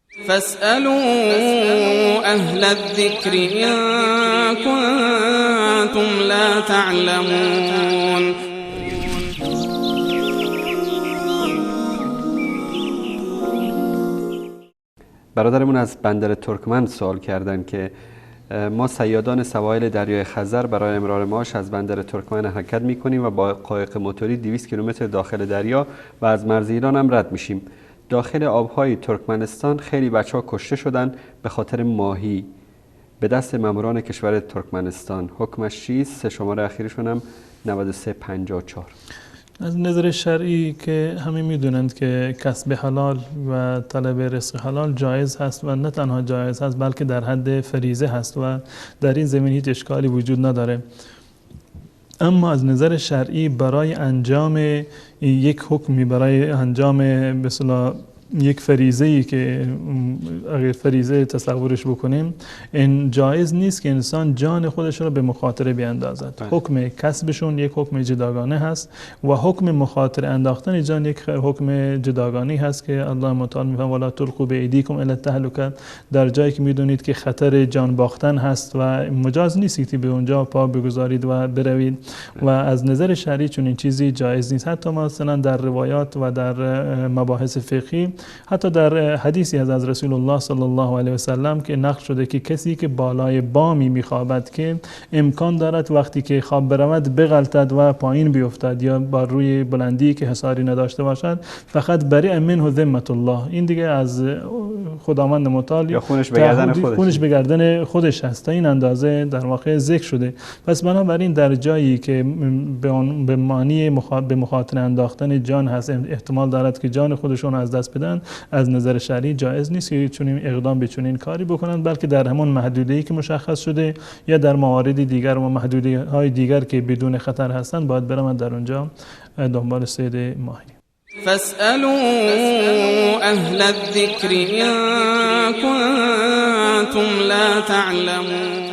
فاسألوا أهل الذكر إن كنتم لا تعلمون. برادرمون از بندر ترکمن سوال کردن که ما صیادان سواحل دریای خزر برای امرار معاش از بندر ترکمن حرکت میکنیم و با قایق موتوری 200 کیلومتر داخل دریا و از مرز ایران هم رد میشیم. داخل آبهای ترکمنستان خیلی بچه‌ها کشته شدن به خاطر ماهی به دست ماموران کشور ترکمنستان. حکمش چیست؟ سه شماره اخیرشون هم 9354. از نظر شرعی که همه میدونند که کسب حلال و طلب رزق حلال جایز هست و نه تنها جایز هست بلکه در حد فریضه هست و در این زمین هیچ اشکالی وجود نداره. اما از نظر شرعی برای انجام یک حکمی، برای انجام به اصطلاح یک فریضه‌ای که اگر فریضه تصورش بکنیم، این جایز نیست که انسان جان خودش رو به مخاطره بیاندازد. حکم کسبشون یک حکم جداگانه هست و حکم مخاطره انداختن جان یک حکم جداگانه هست که الله متعال میفرماید ولا تلقوا بایدیکم الی التهلکه. در جایی که میدونید که خطر جان باختن هست و مجاز نیست که به اونجا پا بگذارید و بروید و از نظر شرعی چنین چیزی جایز نیست. حتی مثلا در روایات و در مباحث فقهی، حتی در حدیثی از رسول الله صلی الله علیه و سلم که نقل شده که کسی که بالای بامی میخوابد که امکان دارد وقتی که خواب برود بغلطد و پایین بیفتد یا بر روی بلندی که حصاری نداشته باشد، فقط بری منه ذمت الله، این دیگه از خداوند متعال یا خونش به گردن خودش، خونش به گردن خودش هست. تا این اندازه در واقع ذکر شده. پس بنابراین در جایی که به معنی به مخاطره انداختن جان هست، احتمال دارد که جان خودشون از دست بدن، از نظر شرعی جایز نیست که چنین اقدام به چنین کاری بکنند، بلکه در همون محدوده‌ای که مشخص شده یا در موارد دیگر و محدوده‌های دیگر که بدون خطر هستند باید بروند در اونجا دنبال صید ماهی. فاسألوا أهل الذكر إن كنتم لا تعلمون.